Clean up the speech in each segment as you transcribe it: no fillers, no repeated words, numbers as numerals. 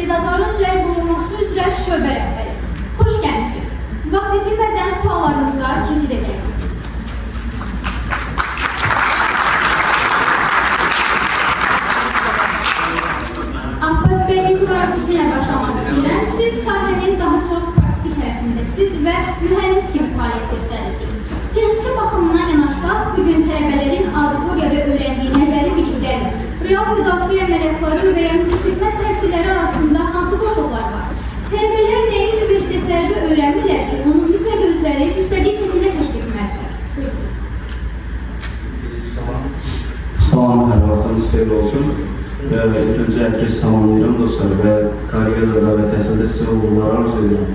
istedadların cəlb olunması üzrə şöbə rəhbəri. Xoş gəlmisiniz. Vaxt itirmədən suallarımıza keçid edək. Abbas bəy, ilk olaraq sizinlə başlamaq istəyirəm. Siz sahənin daha çox praktiki tərəfindəsiniz və mühəndis kimi fəaliyyət göstərirsiniz. Texniki baxımdan yanaşsaq, bugün tələbələrin auditoriyada öyrəndiyi nəzəri biliklərlə real müdafiə əməliyyatları və ya nüfuz etmə təsirləri arasında hansı boşluqlar var? Tələbələr nəyi universitetlərdə öyrənmirlər ki, onu mütləq özləri istədiyi şəkildə kəşf etməlidirlər? Buyurun. Salam. Salam, hər vaxtınız xeyir olsun. Və ilk öncə hər kəs salamlayıram dostlar və karyerada və təhsildə sizə uğurlar arzu edirəm.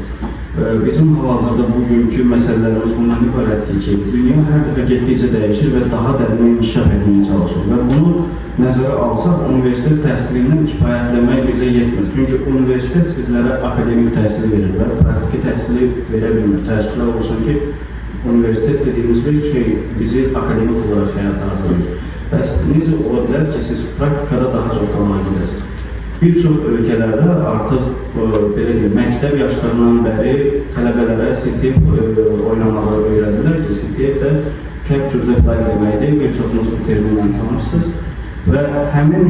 Bizim hal-hazırda bugünkü məsələlərimiz bundan ibarətdir ki, dünya hər dəfə getdikcə dəyişir və daha dərinə inkişaf etməyə çalışır və bunu nəzərə alsaq, universitet təhsilindən kifayətlənmək bizə yetmir. Çünki universitet sizlərə akademik təhsil verir və praktiki təhsili verə bilmir. Təəssüflər olsun ki, universitet dediyimiz bir şey bizi akademik olaraq həyata hazırlayır. Bəs necə ola bilər ki, siz praktikada daha çox qalmağa gedəsiniz? Bir çox ölkələrdə artıq belə deyim, məktəb yaşlarından bəri tələbələrə CTF oynamağı öyrədirlər ki, CTF də Capture the Flag deməkdir. Bir çoxunuz bu terminlə tanışsınız. Və həmin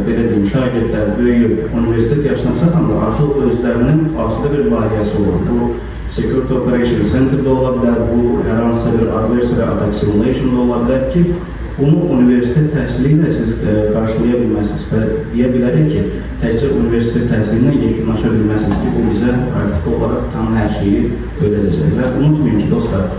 belə deyim, şagirdlər böyüyüb universitet yaşına çatanda artıq özlərinin asudə bir layihəsi olur. Bu Security Operation Center-də ola bilər, bu hər hansısa bir Adversary Attack Simulation-da ola bilər ki, bunu universitet təhsili ilə siz qarşılaya bilməzsiniz və deyə bilərik ki, təkcə universitet təhsili ilə yekunlaşa bilməzsiniz ki, bu bizə praktiki olaraq tam hər şeyi öyrədəcək. Və unutmayın ki, dostlar,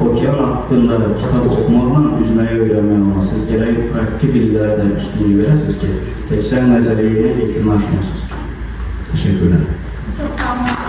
okean haqqında kitab oxumaqla üzməyi öyrənmək olmaz. Siz gərək praktiki biliklərə də üstünlük verəsiniz ki, təkcə nəzəriyyə ilə yekunlaşmayasınız. Təşəkkürlər. Çox sağ olun.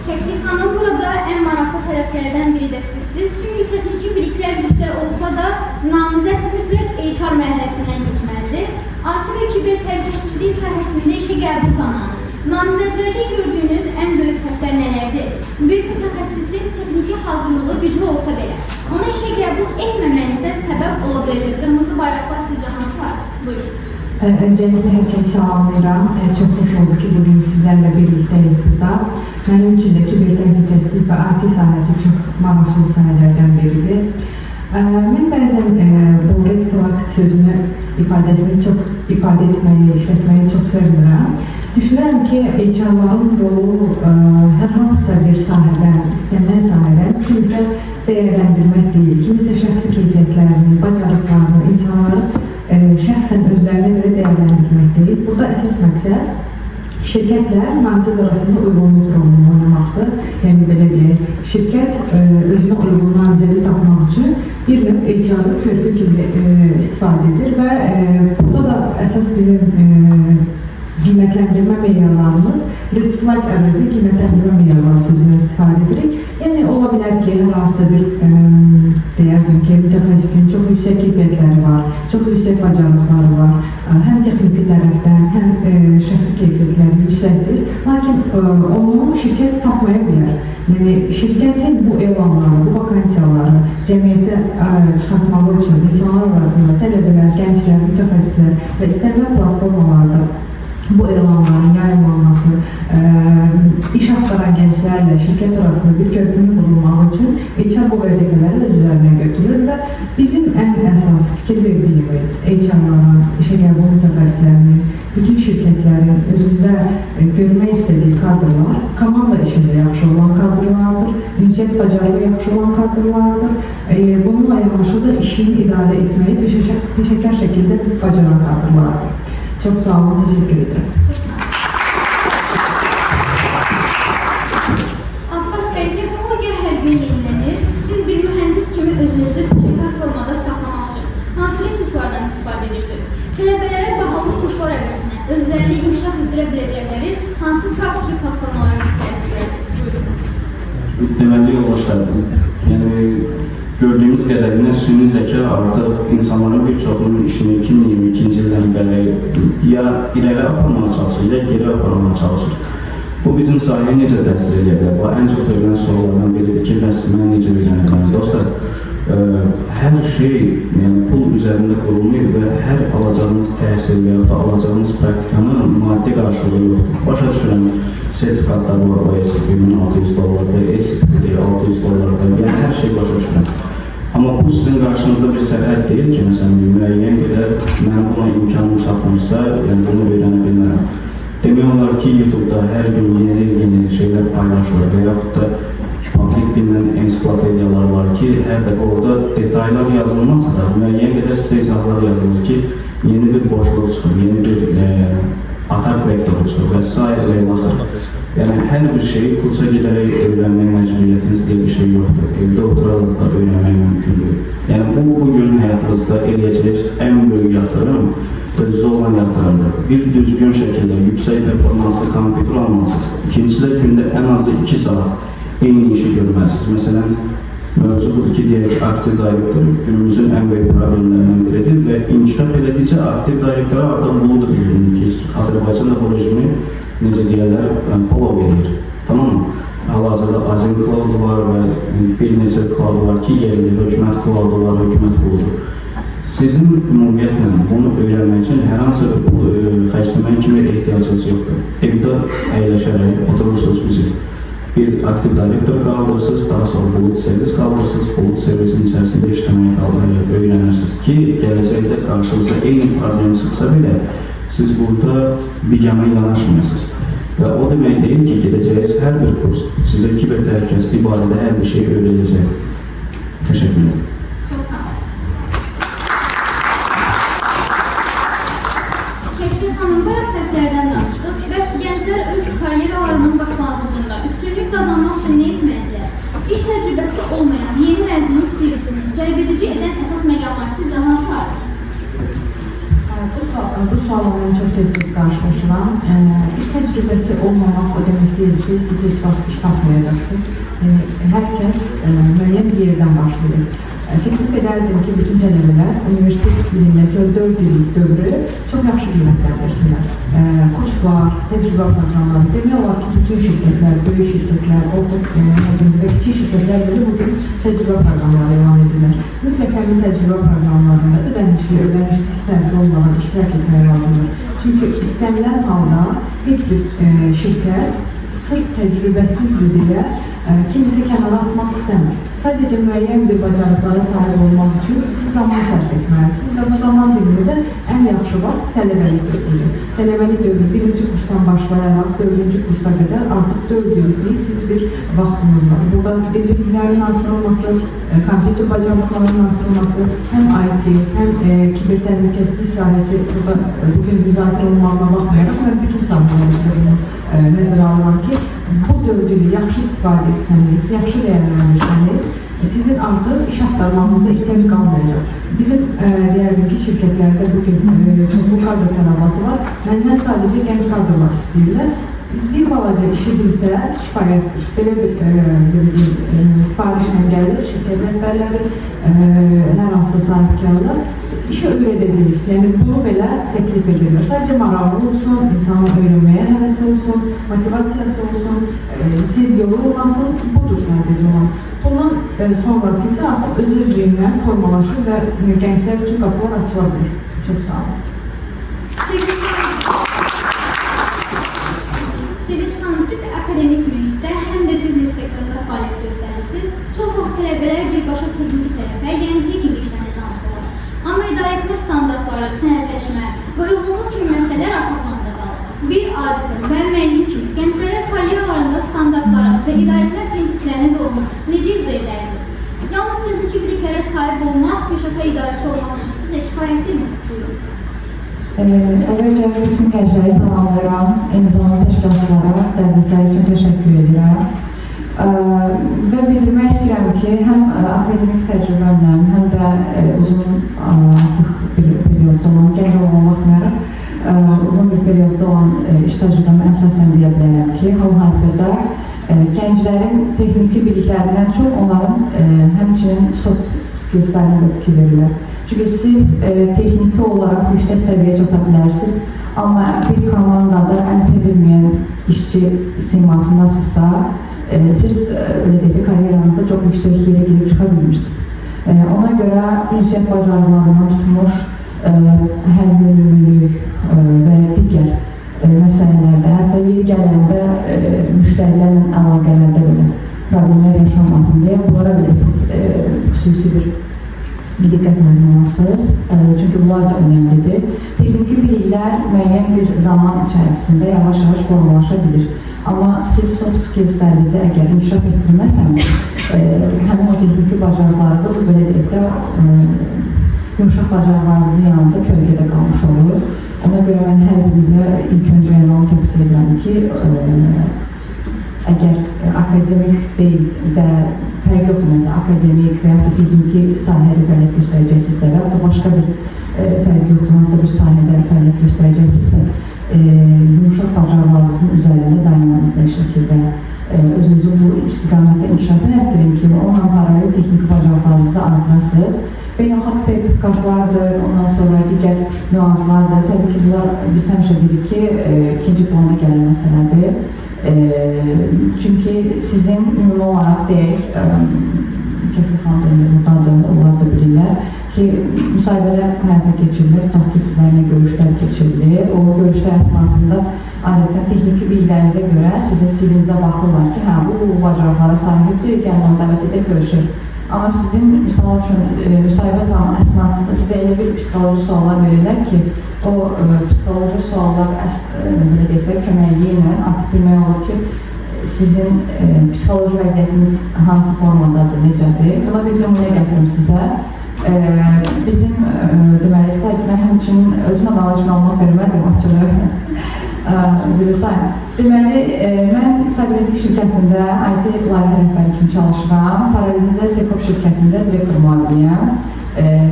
Təklif xanım, burada ən maraqlı tərəflərdən biri də sizsiniz. Çünki texniki biliklər yüksək olsa da namizəd mütləq HR mərhələsindən keçməlidir. IT və kiber təhlükəsizlik sahəsində işə qəbul zamanı namizədlərdə gördüyünüz ən böyük səhvlər nələrdir? Bir mütəxəssisin texniki hazırlığı güclü olsa belə, ona işə qəbul etməmənizə səbəb ola biləcək qırmızı bayraqlar sizcə hansılardır? Buyurun. Öncelikle herkesi salamlayıram. Çox xoş oldu ki, bugün sizlerle birliktəyik burada. Mənim üçün də kiber təhlükəsizlik və IT sahəsi çox maraqlı sahələrdən biridir. Mən bəzən bu red flag sözünü, ifadəsini çox ifadə etməyi, işlətməyi çox sevmirəm. Düşünürəm ki, HR-ların rolu hər hansısa bir sahədən, istənilən sahədən kimisə dəyərləndirmək deyil, kimisə şəxsi keyfiyyətlərini, bacarıqlarını, insanları şəxsən özlərinə görə dəyərləndirmək deyil. Burada əsas məqsəd şirkətlə namizəd arasında uyğunluq rolunu oynamaqdır. Yəni belə deyək, şirkət özünə uyğun namizədi tapmaq üçün bir növ HR-ı körpü kimi istifadə edir və burada da əsas bizim qiymətləndirmə meyarlarımız red flag əvəzinə qiymətləndirmə meyarları sözünü istifadə edirik. Yəni ola bilər ki, hər hansısa bir deyərdim ki, mütəxəssisin çox yüksək keyfiyyətləri var, çox yüksək bacarıqları var. Həm texniki tərəfdən, həm şəxsi keyfiyyətləri yüksəkdir. Lakin onu şirkət tapmaya bilər. Yəni şirkətin bu elanları, bu vakansiyaları cəmiyyətə çıxartmağı üçün insanlar arasında tələbələr, gənclər, mütəxəssislər və istənilən platformalarda bu elanların yayımlanması, iş axtaran gənclərlə şirkət arasında bir körpünün qurulmağı üçün HR bu vəzifələri öz üzərinə götürür və bizim ən əsas fikir verdiyimiz HR-ların, işə qəbul mütəxəssislərinin, bütün şirkətlərin özündə görmək istədiyi kadrlar komanda işində yaxşı olan kadrlardır, ünsiyyət bacarığı yaxşı olan kadrlardır. Bununla yanaşı da işini idarə etməyi peşəkar şəkildə bacaran kadrlardır. Çox sağ olun, təşəkkür edirəm. Çox sağ olun. Abbas bəy, texnologiya hər gün yenilənir. Siz bir mühəndis kimi özünüzü peşəkar formada saxlamaq üçün hansı resurslardan istifadə edirsiniz? Tələbələrə bahalı kurslar əvəzinə özlərini inkişaf etdirə biləcəkləri hansı praktiki platformaları məsləhət görərsiniz? Buyurun. Deməli yoldaşlar, yəni gördüyümüz qədərilə süni zəka artıq insanların bir çoxunun işini 2022-ci ildən bəri ya irəli aparmağa çalışır, ya geri aparmağa çalışır. Bu bizim sahəyə necə təsir edə bilər? Bu ən çox verilən suallardan biridir ki, bəs mən necə öyrənə bilərəm? Dostlar, hər şey, yəni pul üzərində qurulmayıb və hər alacağınız təhsil və yaxud da alacağınız praktikanın maddi qarşılığı yoxdur. Başa düşürəm, sertifikatlar var, OSCP 1600 dollardır, SCP 600 dollardır, yəni hər şey başa düşürəm. Amma bu sizin qarşınızda bir sərhəd deyil ki, məsələn, müəyyən qədər mənim buna imkanım çatmırsa, yəni bunu öyrənə bilmərəm. Demək olar ki, YouTube-da hər gün yeni-yeni şeylər paylaşılır və yaxud da public bilinən ensiklopediyalar var ki, hər dəfə orada detaylar yazılmasa da müəyyən qədər sizə izahlar yazılır ki, yeni bir boşluq çıxır, yeni bir atak vektoru çıxır və s. və ilaxır. Yəni hər bir şeyi kursa gedərək öyrənmək məcburiyyətiniz deyə bir şey yoxdur. Evdə oturaraq da öyrənmək mümkündür. Yəni bu bugün həyatınızda eləyəcəyiniz ən böyük yatırım özünüzə olan yatırımdır. Bir düzgün şəkildə yüksək performanslı kompüter almalısınız. İkincisi də gündə ən azı 2 saat eyni işi görməlisiniz. Məsələn, mövzu budur ki, deyək ki, Active Directory günümüzün ən böyük problemlərindən biridir və inkişaf elədikcə Active Directory artıq bulut rejimini keçir. Azərbaycan da bu rejimi, necə deyərlər, follow edir. Tamam mı? Hal-hazırda Azim Cloud var və bir neçə cloud var ki, yerli hökumət cloudu var, hökumət buludu. Sizin ümumiyyətlə bunu öyrənmək üçün hər hansı bir pul xərcləmək kimi ehtiyacınız yoxdur. Evdə əyləşərək oturursunuz bizi. Bir Active Directory qaldırırsınız, daha sonra bulut servis qaldırırsınız, bulut servisin içərisində işləməyi öyrənirsiniz ki, gələcəkdə qarşınıza eyni problem çıxsa belə siz burada biganə yanaşmıyorsunuz. Və o demək deyil ki, gedəcəyiniz hər bir kurs sizə kiber təhlükəsizlik barədə hər bir şey öyrədəcək. Təşəkkürlər. Çox sağ olun. Kəşfət xanım, bayaq səhvlərdən danışdıq. Bəs gənclər öz karyeralarının başlanğıcında üstünlük qazanmaq üçün nə etməlidirlər? İş təcrübəsi olmayan yeni məzunun CV-sini cəlbedici edən əsas məqamlar sizcə hansılardır? Bu sualla mən çox tez-tez qarşılaşıram. İş təcrübəsi olmamaq o demək deyil ki, siz heç vaxt iş tapmayacaqsınız. Yəni, hər kəs müəyyən bir yerdən başlayır. Təklif edərdim ki, bütün tələbələr universitet ilindəki o 4 illik dövrü çox yaxşı qiymətləndirsinlər. Kurslar, təcrübə proqramları, demək olar ki, bütün şirkətlər, böyük şirkətlər, orta həcmli və kiçik şirkətlər belə bugün təcrübə proqramları elan edirlər. Mütləq həmin təcrübə proqramlarında ödənişli, ödənişsiz fərqi olmadan iştirak etmək lazımdır. Çünki istənilən halda heç bir şirkət sırf təcrübəsizdir deyə kimisi kənara atmaq istəmir. Sadəcə müəyyən bir bacarıqlara sahib olmaq üçün siz zaman sərf etməlisiniz və bu zaman dilimində ən yaxşı vaxt tələbəlik dövrüdür. Tələbəlik dövrü birinci kursdan başlayaraq dördüncü kursa qədər artıq 4 illik siz bir vaxtınız var. Burada dil biliklərinin artırılması, kompüter bacarıqlarının artırılması, həm IT, həm kiber təhlükəsizlik sahəsi burada bugün müzakirə olunmağına baxmayaraq mən bütün sahələr üzrə bunu nəzərə alıram ki, bu 4 ili yaxşı istifadə etsəniz, yaxşı dəyərləndirsəniz, sizin artıq iş axtarmağınıza ehtiyac qalmayacaq. Bizim deyərdim ki, şirkətlərdə bugün çoxlu kadr tələbatı var. Məndən sadəcə gənc kadrlar istəyirlər. Bir balaca işi bilsə kifayətdir. Belə bir sifarişlə gəlir şirkət rəhbərləri, hər hansısa sahibkarlar işi öyrədəcək. Yəni bunu belə təklif edirlər. Sadəcə marağı olsun, insanın öyrənməyə həvəsi olsun, motivasiyası olsun, tez yorulmasın, budur sadəcə olan. Bundan sonrası isə artıq öz-özlüyündən formalaşır və gənclər üçün qapılar açıla bilir. Çox sağ olun. Sevinç xanım, siz akademik mühitdə həm də biznes sektorunda fəaliyyət göstərirsiniz. Çox vaxt tələbələr birbaşa texniki tərəfə, yəni hacking işlərinə can atırlar. Amma idarəetmə standartları, sənədləşmə və uyğunluq kimi məsələlər arxa planda qalır. Bir auditor və müəllim kimi gənclərə karyeralarında standartlara və idarəetmə prinsiplərinə də uyğun necə izah edərdiniz? Yalnız texniki biliklərə sahib olmaq, peşəkar idarəçi olmaq üçün sizcə kifayətdirmi? Buyurun. Əvvəlcə bütün gəncləri salamlayıram. Eyni zamanda təşkilatçılara dəvətləri üçün təşəkkür edirəm. Və bildirmək istəyirəm ki, həm akademik təcrübəmlə, həm də uzun artıq bir periodda olan, gənc olmama baxmayaraq, uzun bir periodda olan iş təcrübəmə əsasən deyə bilərəm ki, hal-hazırda gənclərin texniki biliklərindən çox onların həmçinin soft skillslərinə də fikir verirlər. Çünki siz texniki olaraq yüksək səviyyəyə çata bilərsiniz, amma bir komandada ən sevilməyən işçi işçi simasındasınızsa, siz belə deyək də, karyeranızda çox yüksək yerə girib çıxa bilmirsiniz. Ona görə ünsiyyət bacarıqlarından tutmuş həlyönümlülük və digər məsələlərdə, hətta yeri gələndə müştərilərlə əlaqələrdə belə problemlər yaşanmasın deyə bunlara belə siz xüsusi bir diqqət ayırmalısınız. Çünki bunlar da önəmlidir. Texniki biliklər müəyyən bir zaman içərisində yavaş-yavaş formalaşa bilir. Amma siz soft skills-lərinizi əgər inkişaf etdirməsəniz, həmin o texniki bacarıqlarınız belə deyək də, yumşaq bacarıqlarınızın yanında kölgədə qalmış olur. Ona görə mən hər birinizə ilk öncə yəni onu tövsiyə edirəm ki, əgər akademik deyil də, fərq yoxdur, ümumiyyətlə, akademik və yaxud da texniki sahədə fəaliyyət göstərəcəksinizsə və yaxud da başqa bir fərq yoxdur, hansısa bir sahədə fəaliyyət göstərəcəksinizsə, yumşaq bacarıqlarınızın üzərində daima mütləq şəkildə özünüzü bu istiqamətdə inkişaf elətdirin ki, onunla paralel texniki bacarıqlarınızı da artırasınız. Beynəlxalq sertifikatlardır, ondan sonra digər nüanslardır. Təbii ki, bunlar biz həmişə deyirik ki, ikinci planda gələn məsələdir. Çünki sizin ümumi olaraq deyək, Kəfir xanım da buradadır, onlar da bilirlər ki, müsahibələr həyata keçirilir, tutaq ki, sizlərlə görüşlər keçirilir. O görüşlər əsnasında adətən texniki biliklərinizə görə sizə CV-nizə baxırlar ki, hə, bu bacarıqlara sahibdir, gəlin onu dəvət edək, görüşək. Amma sizin, misal üçün, müsahibə zamanı əsnasında sizə elə bir psixoloji suallar verirlər ki, o psixoloji suallar belə deyək də, köməkliyi ilə artıq bilmək olur ki, sizin psixoloji vəziyyətiniz hansı formadadır, necədir. Buna bir nümunə gətirim sizə. Bizim, deməli, istərdim, mən həmçinin özümə bağlı heç məlumat vermədim açığı. Üzr istəyirəm. Deməli, mən Cybernetic şirkətində IT layihə rəhbəri kimi çalışıram. Paraleldə də Sekop şirkətində direktor müaviniyəm.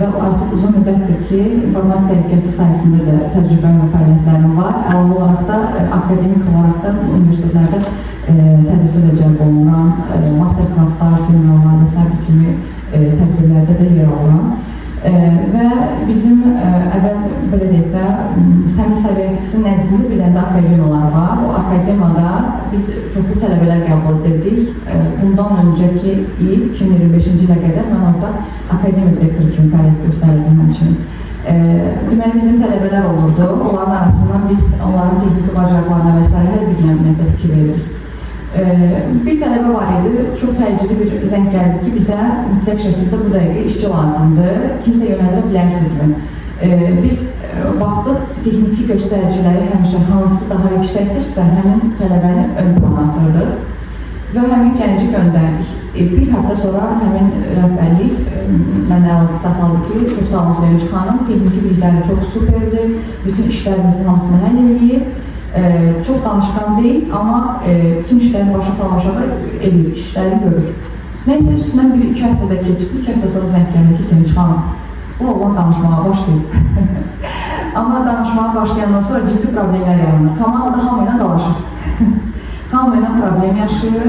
Və artıq uzun müddətdir ki, informasiya təhlükəsizliyi sahəsində də təcrübəm və fəaliyyətlərim var. Əlavə olaraq da, akademik olaraq da universitetlərdə tədrisə də cəlb olunuram. Master klasslar, seminarlar və sair kimi tədbirlərdə də yer alıram. Və bizim əvvəl belə deyək də, Səmin Cyberneticsin nəzdində bir dənə də akademiyalar var. O akademiyada biz çoxlu tələbələr qəbul edirdik. Bundan öncəki il, 2025-ci ilə qədər mən orada akademiya direktoru kimi fəaliyyət göstərirdim həmçinin. Deməli, bizim tələbələr olurdu. Onların arasından biz onların texniki bacarıqlarına və sair hər birinə ümumiyyətlə fikir veririk. Bir tələbə var idi, çox təcili bir zəng gəldi ki, bizə mütləq şəkildə bu dəqiqə işçi lazımdır, kimsə yönəldirə bilərsinizmi? Biz baxdıq, texniki göstəriciləri həmişə hansı daha yüksəkdirsə, həmin tələbəni ön plana atırdıq və həmin gənci göndərdik. Bir həftə sonra həmin rəhbərlik mənə əlaqə saxladı ki, çox sağ olun Sevinç xanım, texniki bilikləri çox superdir, bütün işlərimizin hamısını həll eləyib. Çox danışqan deyil, amma bütün işlərin başa salmaşağı eləyir, işləri görür. Nəysə, üstündən bir-iki həftə də keçdi, 2 həftə sonra zəng gəldi ki, Sevinç xanım, bu oğlan danışmağa başlayıb. Amma danışmağa başlayandan sonra ciddi problemlər yaranır. Komandada hamı ilə dalaşır. Hamı ilə problem yaşayır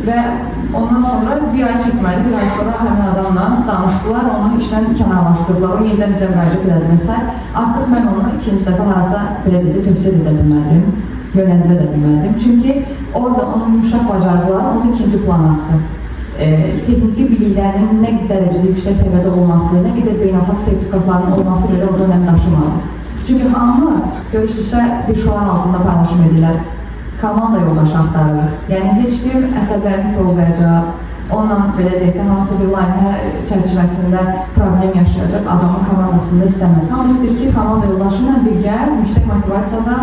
və ondan sonra bir ay çəkmədi, bir ay sonra həmin adamla danışdılar, onu işdən kənarlaşdırdılar, o yenidən bizə müraciət elədi və. Artıq mən onu ikinci dəfə harasa belə dedi, tövsiyə edə bilmədim, yönləndirə də bilmədim. Çünki orada onun yumşaq bacarıqları onu ikinci plana atdı. Texniki biliklərinin nə dərəcədə yüksək səviyyədə olması, nə qədər beynəlxalq sertifikatlarının olması belə orada önəm daşımadı. Çünki hamı görürsünüzsə bir şuarın altında paylaşım edirlər. Komanda yoldaşı axtarırıq. Yəni heç kim əsəblərini korlayacaq, onunla belə deyək də, hansısa bir layihə çərçivəsində problem yaşayacaq adamın komandasında istəməz. Hamı istəyir ki, komanda yoldaşı ilə birgə yüksək motivasiyada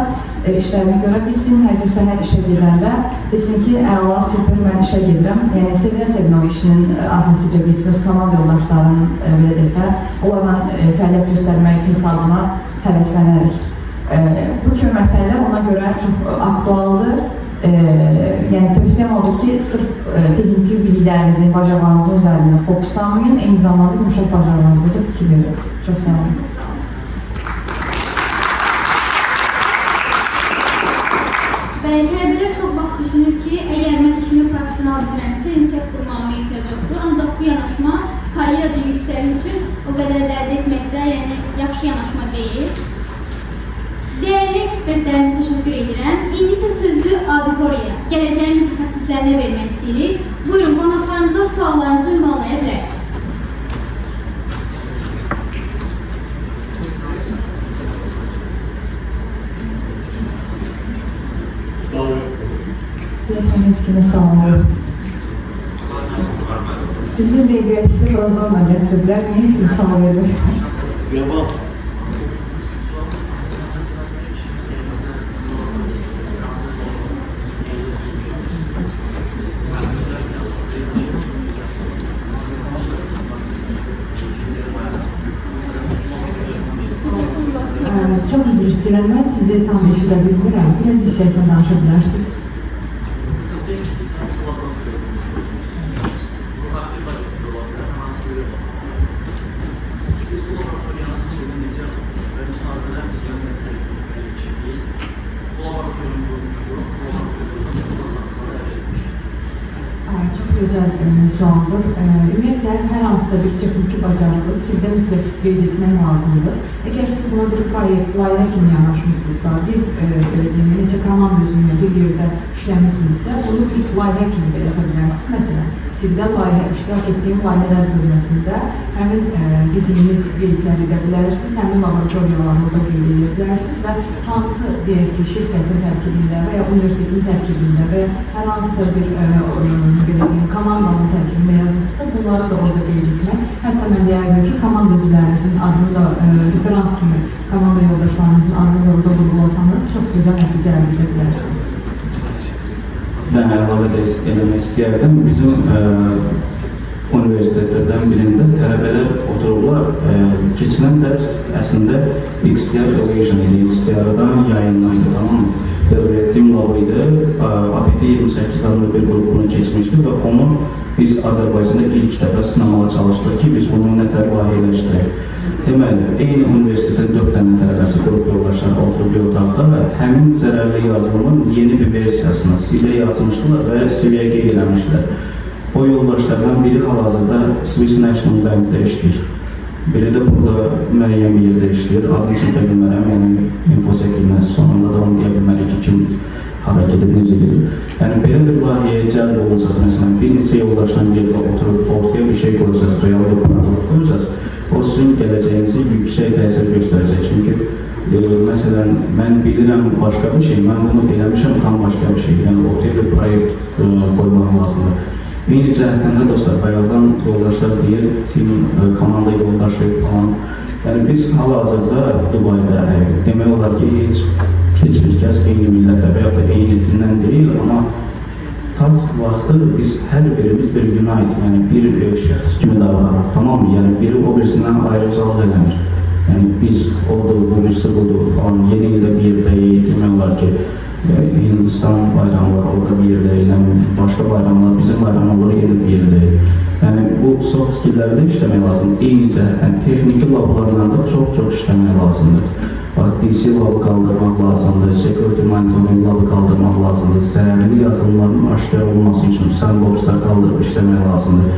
işlərini görə bilsin, hər gün səhər işə gedəndə desin ki, əla, super, mən işə gedirəm. Yəni sevinə-sevinə o işinin arxasıca getsin, öz komanda yoldaşlarının belə deyək də, onlarla fəaliyyət göstərmək hesabına həvəslənərək. Bu kimi məsələlər ona görə çox aktualdır. Yəni tövsiyəm odur ki, sırf texniki biliklərinizin, bacarıqlarınızın üzərində fokuslanmayın, eyni zamanda yumşaq bacarıqlarınıza da fikir verin. Çox sağ olun. Çox sağ olun. Bəli, tələbələr çox vaxt düşünür ki, əgər mən işimi professional bilirəmsə, ünsiyyət qurmağıma ehtiyac yoxdur. Ancaq bu yanaşma karyerada yüksəliş üçün o qədər də əldə etməkdə, yəni yaxşı yanaşma deyil. Değerli ekspertlər, ekspertlərimizə təşəkkür edirəm. İndi isə sözü auditoriyaya, gələcəyin mütəxəssislərinə vermək istəyirik. Buyurun, qonaqlarımıza suallarınızı ünvanlaya bilərsiniz. Sağ olun. Deyəsən heç kimə sual yox. Düzü deyək, sizi bura zorla gətiriblər. Niyə heç kim sual verir? Yaman. Çox üzr istəyirəm, mən sizi tam eşidə bilmirəm. Biraz yüksəkdən danışa bilərsiniz. Biz bu laboratoriyanın sirrini necə yazmışıq və müsahibələr biz gəlməz ki, biz bu laboratoriyanı qurmuşduq, bu laboratoriyadan olacaqları əldə etmişik. Çox gözəl sualdır. Ümumiyyətlə, hər hansısa bir texniki bacarığı CV-də mütləq qeyd etmək lazımdır. Əgər siz buna bir proyekt, layihə kimi yanaşmışsınızsa, bir belə deyim, neçə komanda üzvü bir yerdə işləmisinizsə, bunu bir layihə kimi də yaza bilərsiniz. Məsələn, CV-də layihə, iştirak etdiyim layihələr bölməsində həmin dediyiniz qeydləri edə bilərsiniz, həmin laboratoriyaları orada qeyd edə bilərsiniz və hansı, deyək ki, şirkətin tərkibində və ya universitetin tərkibində və ya hər hansısa bir belə deyim, komandanın tərkibində yazmışsınızsa, bunları da orada qeyd etmək. Hətta mən deyərdim ki, komanda üzvlərinizin adını da referans kimi komanda yoldaşlarınızın adını da orada vurğulasanız çox gözəl nəticə əldə edə bilərsiniz. Mən əlavə də eləmək istəyərdim. Bizim universitetlərdən birində tələbələr otururlar. Keçilən dərs əslində XDR Evasion idi, XDR-dan yayınlandı, tamam mı? Və öyrətdiyim lab idi. APT 28 adlı bir qrup bunu keçmişdi və onu biz Azərbaycanda ilk dəfə sınamağa çalışdıq ki, biz bunu nətər layihələşdirək. Deməli, eyni universitetin 4 dənə tələbəsi qrup yoldaşları oturub bir otaqda və həmin zərərli yazılımın yeni bir versiyasını C-də yazmışdılar və CV-yə qeyd eləmişdilər. O yoldaşlardan biri hal-hazırda Swiss National Bank-da işləyir. Biri də burada müəyyən bir yerdə işləyir. Adını çəkə bilmərəm, yəni infosec-ilə sonunda da onu deyə bilmərik ki, kim hara gedib, necə gedib. Yəni belə bir layihəyə cəlb olunsanız, məsələn, bir neçə yoldaşla bir yerdə oturub ortaya bir şey qoysanız, real bir produkt qoysanız, o sizin gələcəyinizi yüksək təsir göstərəcək. Çünki məsələn, mən bilirəm başqa bir şey, mən bunu eləmişəm tam başqa bir şey. Yəni ortaya bir proyekt qoymaq lazımdır. Eyni cəhətdən də dostlar, bayaqdan yoldaşlar deyir, tim, komanda yoldaşı falan. Yəni biz hal-hazırda Dubayda demək olar ki, heç bir kəs eyni millətdə və ya da eyni dindən deyil, amma task vaxtı biz hər birimiz bir unite, yəni bir şəxs kimi davranırıq, tamam mı? Yəni biri o birisindən ayrıcalıq eləmir. Yəni biz odur, bu birisi budur falan, yeni ildə bir yerdəyik, demək olar ki, Hindistan bayramı var, orada bir yerdəyik, yəni başqa bayramlar, bizim bayramlar yenə bir yerdəyik. Yəni bu soft skilllərdə işləmək lazımdır. Eyni cəhətdən texniki lablarla da çox-çox işləmək lazımdır. Bax, DC labı qaldırmaq lazımdır, security monitoring labı qaldırmaq lazımdır, zərərli yazılımların aşkar olması üçün sandboxlar qaldırıb işləmək lazımdır.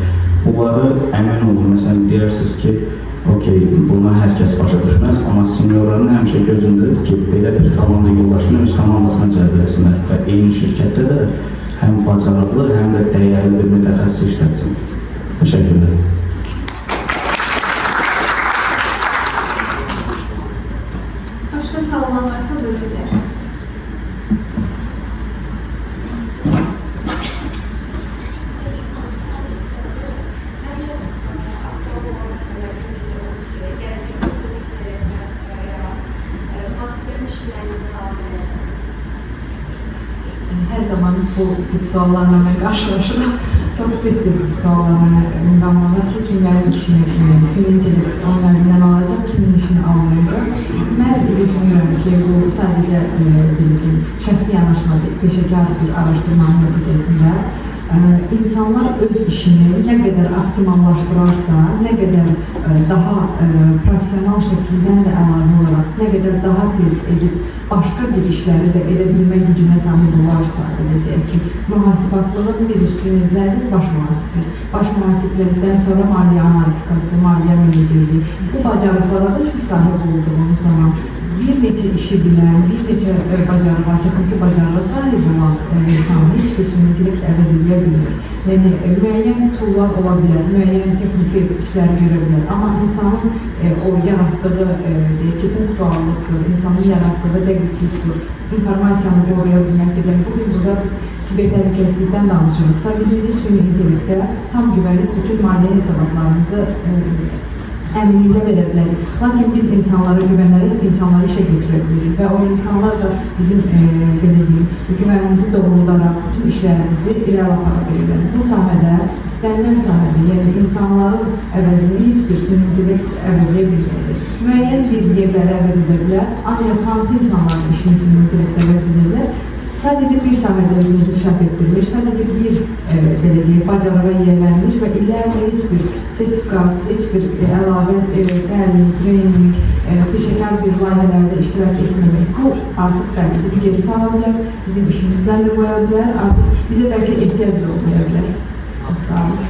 Bunları əmin olun, məsələn, deyərsiniz ki, okey, bunu hər kəs başa düşməz, amma seniorların həmişə gözündədir ki, belə bir komanda yoldaşını öz komandasına cəlb etsinlər və eyni şirkətdə də həm bacarıqlı, həm də dəyərli bir mütəxəssis işlətsin. Təşəkkürlər. Başqa sual varsa buyura bilər. Ən çox aktual olan məsələlərdən biri odur ki, gələcəkdə süni intellektlə və ya mühasibələrin işlərini tələb. Hər zaman bu tip suallarla mən qarşılaşıram. Çox tez-tez bu suallar mənə ünvanlanır ki, kimlərin işini süni intellekt onun əlindən alacaq, kimin işini almayacaq. Mən düşünürəm ki, bu sadəcə belə deyim, şəxsi yanaşma deyil, peşəkar bir araşdırmanın nəticəsində insanlar öz işini nə qədər optimallaşdırarsa, nə qədər daha professional şəkildən də əlavə olaraq, nə qədər daha tez edib başqa bir işləri də edə bilmə gücünə sahib olarsa, belə deyək ki, mühasibatlığın bir üstünlüyü nədir? Baş mühasiblik. Baş mühasiblikdən sonra maliyyə analitikası, maliyyə menecerliyi. Bu bacarıqlara da siz sahib olduğunuz zaman Bir neçə işi bilən, bir neçə bacarığa, texniki bacarığa sahib olan insanı heç bir süni intellekt əvəz edə bilmir. Yəni müəyyən toollar ola bilər, müəyyən texniki işlər görə bilər, amma insanın o yaratdığı, deyək ki, punktuallıqdır, insanın yaratdığı dəqiqlikdir, informasiyanı qoruya bilməkdir. Yəni bugün burada biz kiber təhlükəsizlikdən danışırıqsa, biz necə süni intellektə tam güvənib bütün maliyyə hesabatlarımızı əminliklə verə bilərik. Lakin biz insanlara güvənərək insanları işə götürə bilirik və o insanlar da bizim belə deyim, güvənimizi doğruldaraq bütün işlərimizi irəli apara bilirlər. Bu sahədə, istənilən sahədə, yəni insanların əvəzini heç bir süni intellekt əvəzləyə bilməyəcək. Müəyyən bir yerləri əvəz edə bilər, ancaq hansı insanların işini süni intellekt əvəz edə bilər? Sadəcə bir sahədə özünü inkişaf etdirmiş, sadəcə bir belə deyək, bacarığa yiyələnmiş və illərlə heç bir sertifikat, heç bir əlavə təlim, treninq, peşəkar bir layihələrdə iştirak etməmək, bu artıq bəli, bizi geri sala bilər, bizim işimizdən də qoya bilər, artıq bizə bəlkə ehtiyac da olmaya bilər. Çox sağ olun.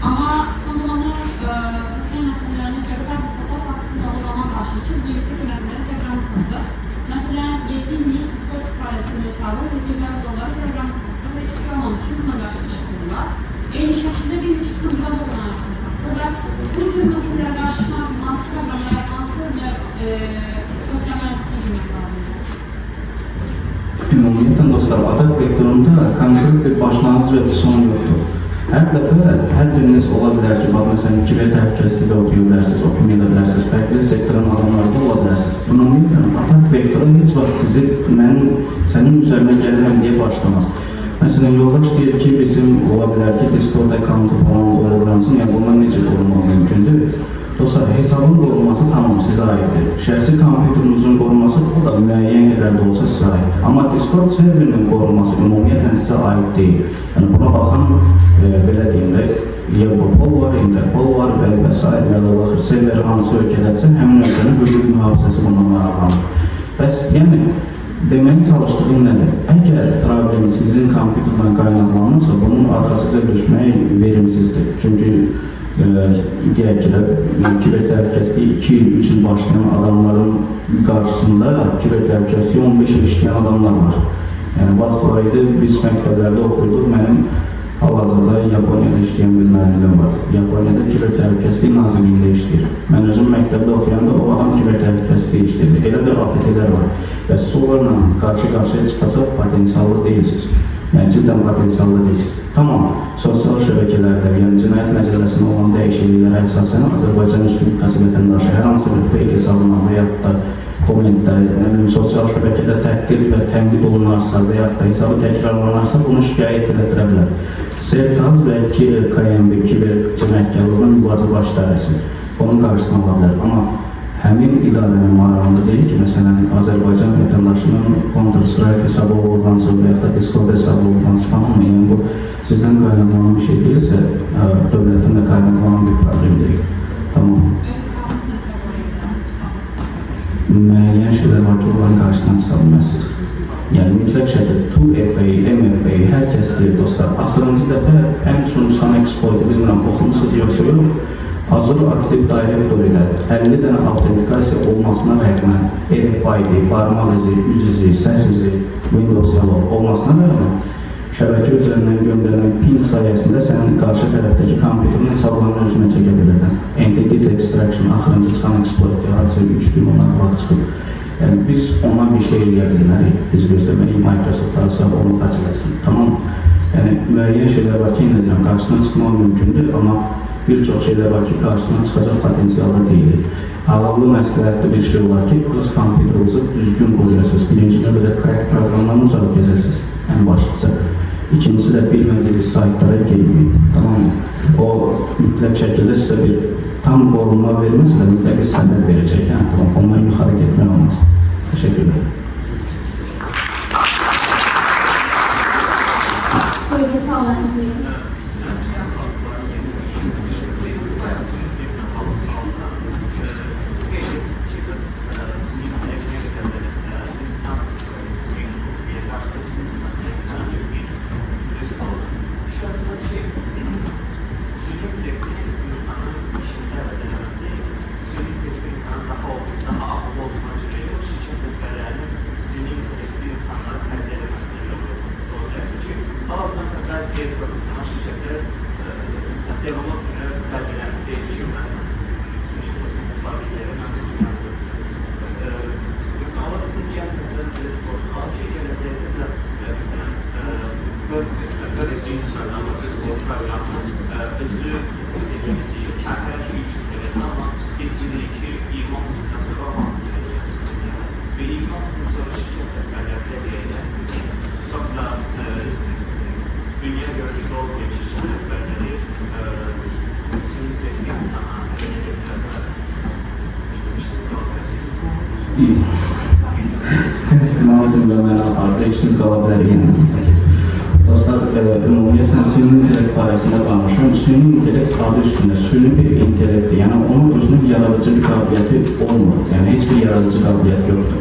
Amma son zamanlar Türkiyə məsələlərinə görə bəzi hesablar faktiki doğrulama qarşı ki, bu yüksək önəmləri Telegram satdı. Məsələn, 7 illik Discord istifadəçisinin hesabı 750 dolara Telegram satdı və heç bir şey olmamış ki, buna qarşı çıxdılar. Eyni şəkildə bir neçə sunucular da buna qarşı satdı. Bəs bu tür məsələlərə qarşı çıxmaq üçün hansı proqramlara, hansı sosial mühəndisliyə girmək lazımdır? Ümumiyyətlə dostlar, atak vektorunda konkret bir başlanğıc və bir son yoxdur. Hər dəfə hər biriniz ola bilər ki, bax məsələn, kiber təhlükəsizliyi oxuya bilərsiniz, oxumaya da bilərsiniz, fərqli sektorun adamları da ola bilərsiniz. Ümumiyyətlə, atak vektoru heç vaxt sizi mənim, sənin üzərinə gəlirəm deyə başlamaz. Məsələn, yoldaş deyir ki, bizim ola bilər ki, Discord account'u falan oğurlansın, yəni bundan necə qorunmaq mümkündür? Dostlar, hesabın qorunması tamam sizə aiddir. Şəxsi kompüterinizin qorunması o da müəyyən qədər də olsa sizə aiddir. Amma Discord serverinin qorunması ümumiyyətlə sizə aid deyil. Yəni buna baxan, belə deyim də, Europol var, Interpol var və s. və axır server hansı ölkədədirsə, həmin ölkənin hüquq mühafizəsi bundan maraqlanır. Bəs, yəni, deməyə çalışdığım nədir? Əgər problem sizin kompüterdən qaynaqlanırsa, bunun arxasıca düşmək verimsizdir. Çünki deyək ki də, kiber təhlükəsizliyi 2 il, 3 il başlayan adamların qarşısında kiber təhlükəsizliyi 15 il işləyən adamlar var. Yəni, vaxt var idi, biz məktəblərdə oxuyduq, mənim hal-hazırda Yaponiyada işləyən bir müəllimim var. Yaponiyada kiber təhlükəsizlik nazirliyində işləyir. Mən özüm məktəbdə oxuyanda o adam kiber təhlükəsizliyi işləyirdi. Elə bir APT-lər var. Və siz onlarla qarşı-qarşıya çıxacaq potensiallı deyilsiniz. Yəni, ciddən potensiallı deyilsiniz. Tamam, sosial şəbəkələrdə, yəni cinayət məcəlləsinə olan dəyişikliklərə əsasən Azərbaycan Respublikası vətəndaşı hər hansı bir fake hesabına və yaxud da kommentdə, yəni, sosial şəbəkədə təhqir və tənqid olunarsa və yaxud da hesabı təkrarlanarsa bunu şikayət elətdirə bilər. SERTAZ və KMB, Kiber Cinayətkarlığın Mübarizə Baş İdarəsi bunun qarşısını ala bilər. Amma həmin idarənin marağında deyil ki, məsələn, Azərbaycan vətəndaşının Counter-Strike hesabı oğurlansın və yaxud da Discord hesabı oğurlansın falan mı? Yəni, bu sizdən qaynaqlanan bir şey deyilsə, dövlətin də qaynaqlanan bir problem deyil. Tamam. Müəyyən şeylər var ki, onların qarşısına çıxa bilməzsiniz. Yəni, mütləq şəkildə 2FA, MFA, hər kəs deyir dostlar. Axırıncı dəfə ən son çıxan exploit-i bilmirəm, oxumusunuz yoxsa yox. Azure Active Directory ilə 50 dənə autentikasiya olmasına rəğmən RFID, barmaq izi, üz izi, səs izi, Windows Hello olmasına rəğmən şəbəkə üzərindən göndərilən ping sayəsində sənin qarşı tərəfdəki kompüterin hesablarını özünə çəkə bilirdin. Entity Extraction axırıncı çıxan exploit hardasa 3 gün ondan qabaq çıxıb. Yəni biz ona bir şey eləyə bilmərik. Biz gözləməliyik Microsoft arası onu xərc eləsin. Tamam. Yəni müəyyən şeylər var ki, yenə deyirəm, qarşısına çıxmaq mümkündür, amma bir çox şeylər var ki, qarşısına çıxacaq potensialda deyilik. Ağıllı məsləhətli bir şey olar ki, öz kompüterinizi düzgün quracaqsınız. Birinci növbədə crack proqramdan uzaq gəzəsiniz, ən başlıca. İkincisi də bilmədiyiniz saytlara girməyin. Tamam mı? O mütləq şəkildə sizə bir tam qorunma verməsə də mütləq bir sənəd verəcək. Yəni, tamam, ondan yuxarı getmək olmaz. Təşəkkürlər. Buyurun, suallarınızı verin. Siz qeyd etdiniz ki, biz süni intellekt Nazim və məni apardı, işsiz qala bilərik yəni. Dostlar, ümumiyyətlə süni intellekt barəsində danışıram. Süni intellekt adı üstündə süni bir intellektdir. Yəni onun özünün yaradıcı bir qabiliyyəti olmur. Yəni heç bir yaradıcı qabiliyyət yoxdur.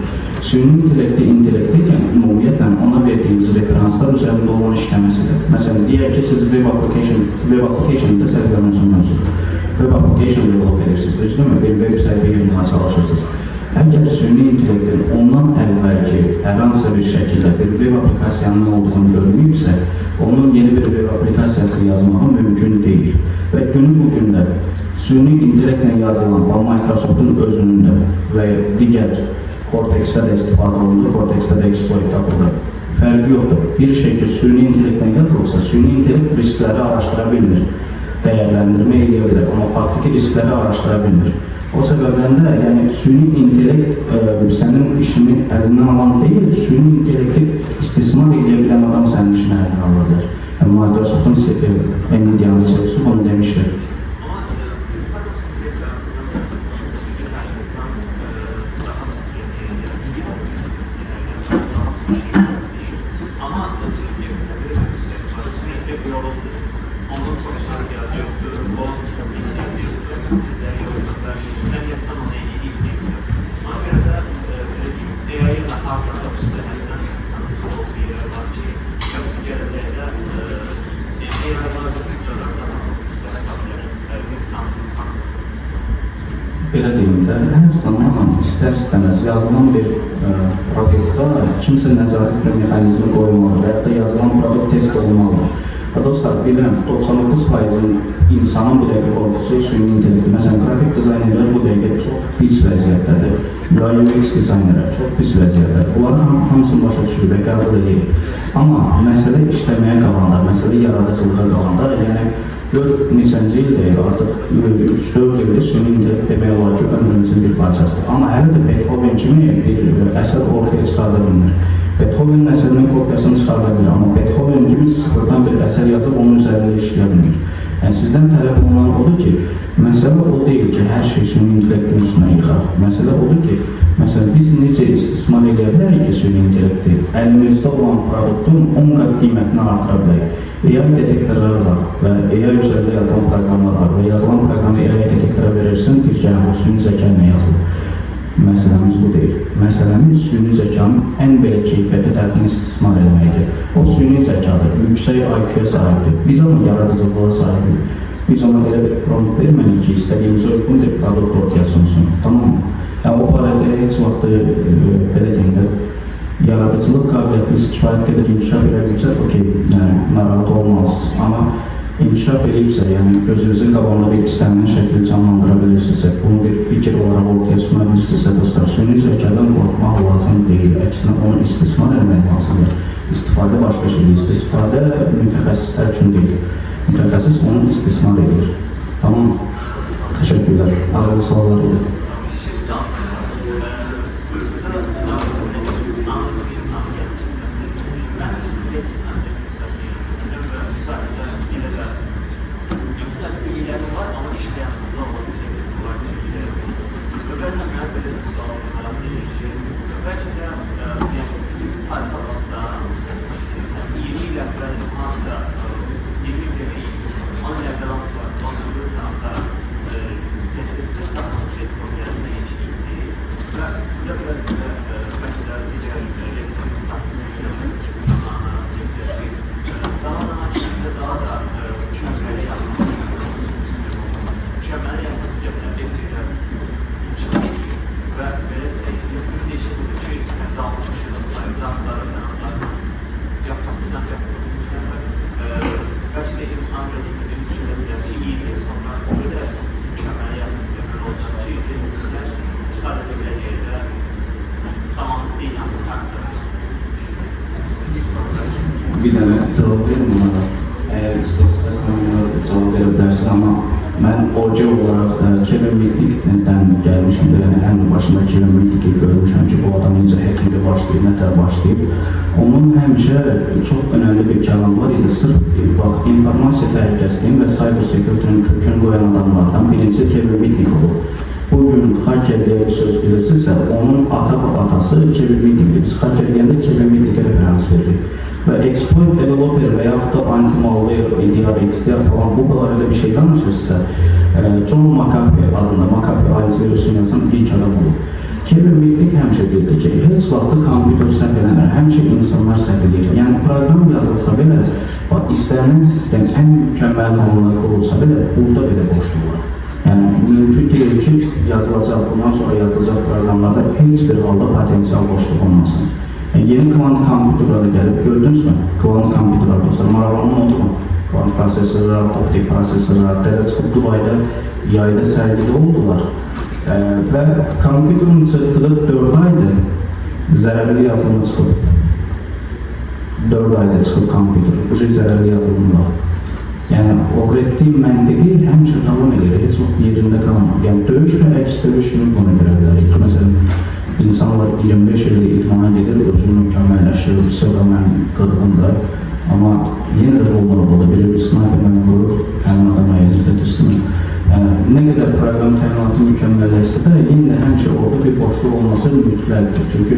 Süni intellekti intellekt deyilən ümumiyyətlə ona verdiyimiz referanslar üzərində olan işləməsidir. Məsələn, deyək ki, siz web application-da səhv eləmirəmsə mövzu. Web application develop edirsiniz, düzdürmü? Bir web səhifə yığmağa çalışırsınız. Əgər süni intellektin ondan əvvəlki hər hansısa bir şəkildə bir web aplikasiyanın olduğunu görməyibsə, onun yeni bir web aplikasiyası yazmağı mümkün deyil. Və günü bu gündə süni intellektlə yazılan və Microsoftun özünün də və digər Cortex-də də istifadə olundu, Cortex-də də exploit tapıldı. Fərqi yoxdur. Bir şey ki, süni intellektlə yazılıbsa, süni intellekt riskləri araşdıra bilmir, dəyərləndirmə eləyə bilər, amma faktiki riskləri araşdıra bilmir. O səbəbdən də, yəni süni intellekt sənin işini əlindən alan deyil, süni intellekti istismar edə bilən adam sənin işini əlindən ala bilər. Yəni Microsoftun Nvidia-nın CEO-su bunu demişdi. Ama insan intellekt arasında mesela çok her insan daha çok bilgi var. Yani daha çok şey değil. Ama süni intellektte böyle bir üstünlük var. Süni intellekt yoruldu. Ondan sonra ihtiyacı yoktur. Onun ihtiyacı yoktur. Bizler yoktur. Sen yatsan ona iyi değil diyebilirsin. Ona göre de böyle diyeyim, AI'ın da hardasa bu cəhətdən insanın üstün olduğu yerler var ki, ya bu gələcəkdə yəni AI var funksiyalar daha çox üstə çıxa bilər. İnsanın Belə deyim də, hər zaman istər-istəməz yazılan bir produktda kimsə nəzarət bir mexanizmi qoymalı və yaxud da yazılan produkt test olunmalıdır. Və dostlar, bilirəm, 99%-in insanın bu dəqiqə qorxusu süni intellekt. Məsələn, qrafik dizaynerlər bu dəqiqə çox pis vəziyyətdədir. UI UX dizaynerlər çox pis vəziyyətdədir. Bunların hamısını başa düşürük və qəbul edirik. Amma məsələ işləməyə qalanda, məsələ yaradıcılığa qalanda, yəni gör neçənci ildir, artıq 3-4 ildir süni intellekt demək olar ki, ömrümüzün bir parçasıdır. Amma hələ də Beethoven kimi bir əsər ortaya çıxarda bilmir. Beethovenin əsərinin kopyasını çıxarda bilir, amma Beethoven kimi sıfırdan bir əsər yazıb onun üzərində işləyə bilmir. Yəni sizdən tələb olunan odur ki, məsələ o deyil ki, hər şey süni intellektin üstünə yıxaq. Məsələ odur ki, məsələn, biz necə istismar edə bilərik ki, süni intellekti əlimizdə olan produktun 10 qat qiymətini artıra bilərik. AI detektorları var və AI üzərində yazılan proqramlar var və yazılan proqramı AI detektora verirsin, deyir ki, bu süni zəka ilə yazılır. Məsələmiz bu deyil. Məsələmiz süni zəkanın ən belə keyfiyyətli tərəfini istismar etməkdir. O süni zəkadır, yüksək IQ-ya sahibdir. Biz ona yaradıcılığa sahibik. Biz ona elə bir prompt verməliyik ki, istədiyimizə uyğun bir produkt ortaya sunsun. Tamam mı? Yəni o barədə heç vaxt belə deyim də, yaradıcılıq qabiliyyətiniz kifayət qədər inkişaf eləməyibsə, okey, yəni narahat olmalısınız. Amma inkişaf eləyibsə, yəni gözünüzün qabağında bir istənilən şəkli canlandıra bilirsinizsə, bunu bir fikir olaraq ortaya suna bilirsinizsə, dostlar, süni zəkadan qorxmaq lazım deyil. Əksinə onu istismar etmək lazımdır. İstifadə başqa şeydir. İstifadə mütəxəssislər üçün deyil. Mütəxəssis onu istismar edir. Tamam. Təşəkkürlər. Ağırlı suallar olur. Bir dənə cavab verim onlara. Əgər istəsəz cavab verə bilərsiniz, amma mən OC olaraq Kevin Mitnickdən gəlmişəm. Yəni ən başında Kevin Mitnick'i görmüşəm ki, bu adam necə hackinqə başlayıb, nə tər başlayıb. Onun həmişə çox önəmli bir kəlamı var idi. Sırf bax, informasiya təhlükəsizliyinin və cyber security-nin kökünü qoyan adamlardan birincisi Kevin Mitnick olub. Bugün hacker deyə bir söz bilirsinizsə, onun ata atası Kevin Mitnick'dir. Biz hacker deyəndə Kevin Mitnick'ə referans veririk. Və exploit developer və yaxud da anti-malware, EDR, XDR falan bu qədər elə bir şey danışırsınızsa, John McAfee adında, McAfee antivirusunu yazan ilk adam olub. Kevin Mitnick həmişə deyirdi ki, heç vaxt kompüter səhv eləmir, həmişə insanlar səhv edir. Yəni proqram yazılsa belə, bax, istənilən sistem ən mükəmməl halında qurulsa belə, burada belə boşluq var. Yəni mümkün deyil ki, yazılacaq, bundan sonra yazılacaq proqramlarda heç bir halda potensial boşluq olmasın. Yəni, yeni kvant kompüterləri gəlib, gördünüzmü? Kvant kompüterlər dostlar, maraqlanan oldu mu? Kvant prosesorlar, optik prosesorlar, təzə çıxıb Dubayda yayda sərgidə oldular. Və kompüterin çıxdığı 4 aydır, zərərli yazılımı çıxıb. 4 ayda çıxıb kompüter, bu şey zərərli yazılım var. Yəni, o reddi məntiqi həmişə davam edir, heç vaxt yerində qalmır. Yəni, döyüş və əks döyüş kimi bunu görə bilərik ki, məsələn, insanlar 25 illik idmana gedir, özünü mükəmməlləşdirir, sonra mən qırğındır. Amma yenə də vulnerable, biri bir sniper mənə vurur, həmin adam əyilir də, düzdürmü? Yəni, nə qədər proqram təminatı mükəmməlləşsə də, yenə də həmişə orada bir boşluq olması mütləqdir. Çünki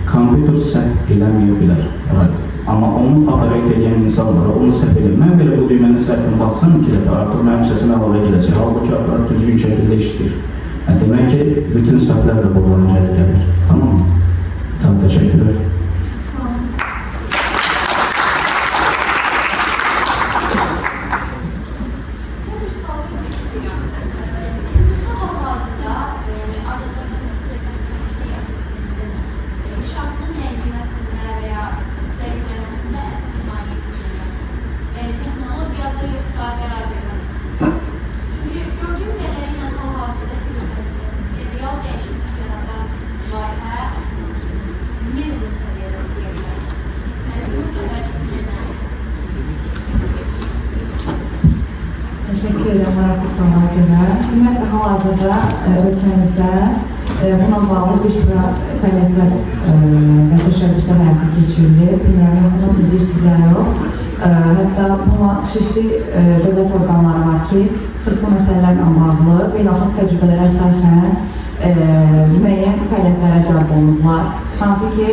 kompüter səhv eləməyə bilər. Right. Amma onu operate edən insan var, onu səhv edir. Mən belə bu düyməni səhvini bassam 2 dəfə, artıq mənim səsim əlavə gələcək. Halbuki aparat düzgün şəkildə işləyir. Yəni, demək ki, bütün səhvlər də buradan irəli gəlir. Tamam mı? Tamam, təşəkkürlər. Sağ olun. Bu bir sual vermək istəyirəm. İkincisi, hal-hazırda Azərbaycan sisteminin inkişafının ləngiməsində və ya zəifləməsində əsas maneə seçilir. Texnologiyada yoxsa qərar vermə. Çünki gördüyüm qədərilə hal-hazırda kiber real dəyişiklik yaradan layihə minimum səviyyədə deyə bilərəm. Yəni, bunun səbəbi sizcə nədir? Təşəkkür edirəm maraqlı suala görə. Ümumiyyətlə, hal-hazırda ölkəmizdə bununla bağlı bir sıra fəaliyyətlər və təşəbbüslər həyata keçirilir. Bilmirəm, yaxından izləyirsiniz ya yox. Hətta bununla xüsusi dövlət orqanları var ki, sırf bu məsələlərlə bağlı beynəlxalq təcrübələrə əsasən müəyyən fəaliyyətlərə cəlb olunublar. Hansı ki,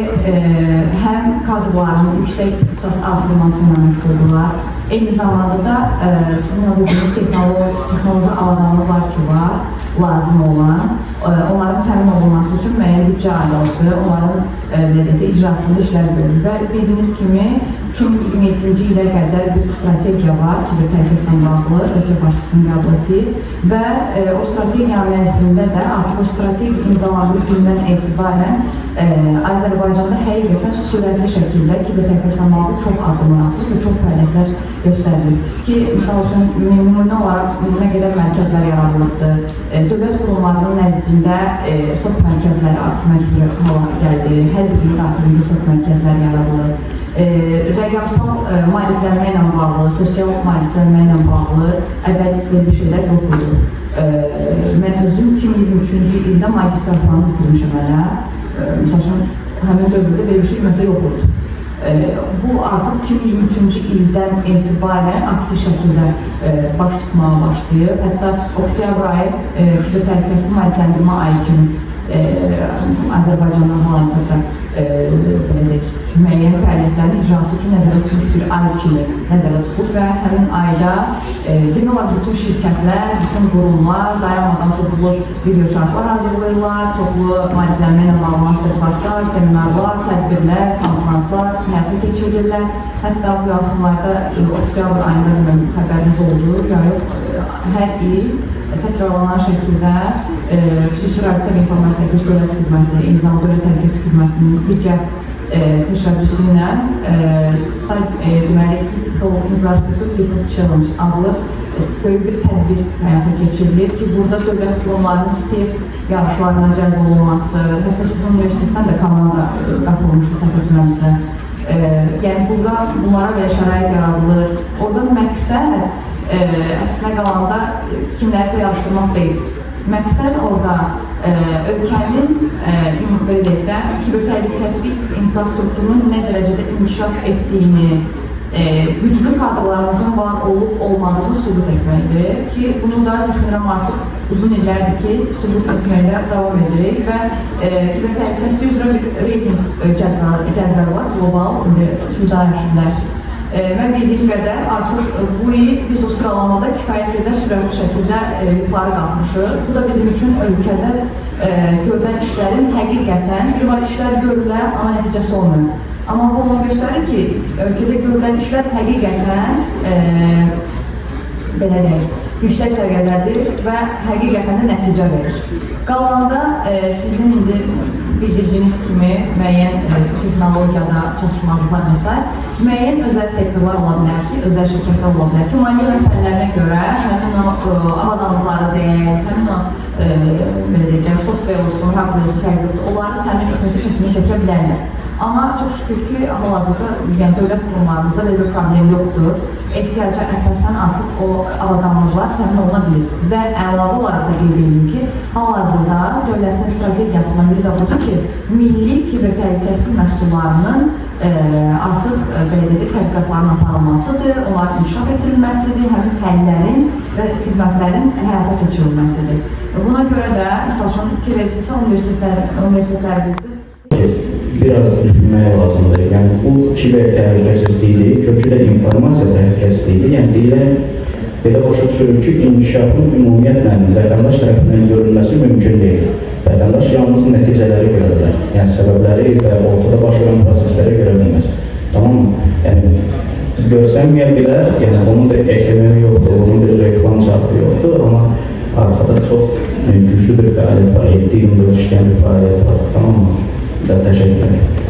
həm kadrların yüksək ixtisas artırması ilə məşğuldurlar. Eyni zamanda da sizin o dediyiniz texnoloji avadanlıqlar ki var, lazım olan, onların təmin olunması üçün müəyyən büdcə ayrıldı, onların belə deyək də, icrasında işlər görülür və bildiyiniz kimi 2027-ci ilə qədər bir strategiya var, kiber təhlükəsizliklə bağlı, ölkə başçısının qəbul etdiyi və o strategiyanın nəzdində də artıq o strategiya imzalandığı gündən etibarən Azərbaycanda həqiqətən sürətli şəkildə kiber təhlükəsizliklə bağlı çox addımlar atılır və çox fəaliyyətlər göstərilir. Ki, misal üçün, nümunə olaraq nə qədər mərkəzlər yaradılıbdır. Dövlət qurumlarının nəzdində SOT mərkəzləri artıq məcburi hala gəldi. Hər birinin daxilində SOT mərkəzləri yaradılır. Rəqəmsal maariflənmə ilə bağlı, sosial maariflənmə ilə bağlı əvvəl belə bir şeylər yox idi. Mən özüm 2023-cü ildə magistraturanı bitirmişəm hələ. Misal üçün, həmin dövrdə belə bir şey ümumiyyətlə yox idi. Bu artıq 2023-cü ildən etibarən aktiv şəkildə baş tutmağa başlayıb. Hətta oktyabr ayı kiber təhlükəsizlik maarifləndirmə ayı kimi Azərbaycanda hal-hazırda belə deyək, müəyyən fəaliyyətlərin icrası üçün nəzərdə tutulmuş bir ay kimi nəzərdə tutulur və həmin ayda demək olar bütün şirkətlər, bütün qurumlar dayanmadan çoxlu video çarxlar hazırlayırlar, çoxlu maariflənmə ilə bağlı master-klasslar, seminarlar, tədbirlər, konfranslar həyata keçirilirlər. Hətta bu yaxınlarda oktyabr ayında bilmirəm, xəbəriniz oldu, ya yox, hər il təkrarlanan şəkildə xüsusi rabitə və informasiya təhlükəsizlik dövlət xidməti, eyni zamanda dövlət təhlükəsizlik xidmətinin birgə təşəbbüsü ilə deməli Critical Infrastructure Defense Challenge adlı böyük bir tədbir həyata keçirilir ki, burada dövlət qurumlarının STEF yarışlarına cəlb olunması, hətta sizin universitetdən də komanda qatılmışdı, səhv etmirəmsə. Yəni burada bunlara belə şərait yaradılır. Orada məqsəd əslinə qalanda kimlərisə yarışdırmaq deyil. Məqsəd orada ölkənin belə deyək də, kiber təhlükəsizlik infrastrukturunun nə dərəcədə inkişaf etdiyini, güclü kadrlarımızın var olub olmadığını sübut etməkdir ki, bunu da düşünürəm artıq uzun illərdir ki, sübut etməkdə davam edirik və kiber təhlükəsizlik üzrə bir reytinq cədvəli var, qlobal, indi siz daha yaxşı bilərsiniz. Mən bildiyim qədər artıq bu il biz o sıralamada kifayət qədər sürətli şəkildə yuxarı qalxmışıq. Bu da bizim üçün ölkədə görülən işlərin həqiqətən bir var işlər görülər, amma nəticəsi olmuyor. Amma bu onu göstərir ki, ölkədə görülən işlər həqiqətən belə deyək, yüksək səviyyədədir və həqiqətən də nəticə verir. Qalanda sizin indi bildirdiyiniz kimi müəyyən texnologiyada çatışmazlıqlar və sair, müəyyən özəl sektorlar ola bilər ki, özəl şirkətlər ola bilər ki, maliyyə məsələlərinə görə həmin o avadanlıqları deyək, həmin o belə deyək, software olsun, hardware olsun, fərqi yoxdur, onları təmin etməkdə çətinlik çəkə bilərlər. Amma çox şükür ki, hal-hazırda yəni dövlət qurumlarımızda belə bir problem yoxdur. Ehtiyaca əsasən artıq o avadanlıqlar təmin oluna bilir. Və əlavə olaraq da qeyd edeyim ki, hal-hazırda dövlətin strategiyasından biri də budur ki, milli kiber təhlükəsizlik məhsullarının artıq belə deyək, tədqiqatların aparılmasıdır, onların inkişaf etdirilməsidir, həmin həllərin və xidmətlərin həyata keçirilməsidir. Buna görə də, məsəl üçün, fikir versinizsə, universitetlərimizdə Biraz düşünmək lazımdır. Yəni bu kiber təhlükəsizlikdir, kökü də informasiya təhlükəsizliyidir. Yəni deyilən belə başa düşürük ki, inkişafın ümumiyyətlə vətəndaş tərəfindən görülməsi mümkün deyil. Vətəndaş yalnız nəticələri görə bilər. Yəni səbəbləri və ortada baş verən prosesləri görə bilməz. Tamam mı? Yəni görsənməyə bilər, yəni onun bir SMM yoxdur, onun bir reklam çarxı yoxdur, amma arxada çox güclü bir fəaliyyət var, 7-24 işləyən bir fəaliyyət var. Tamam mı? Və təşəkkür edirəm.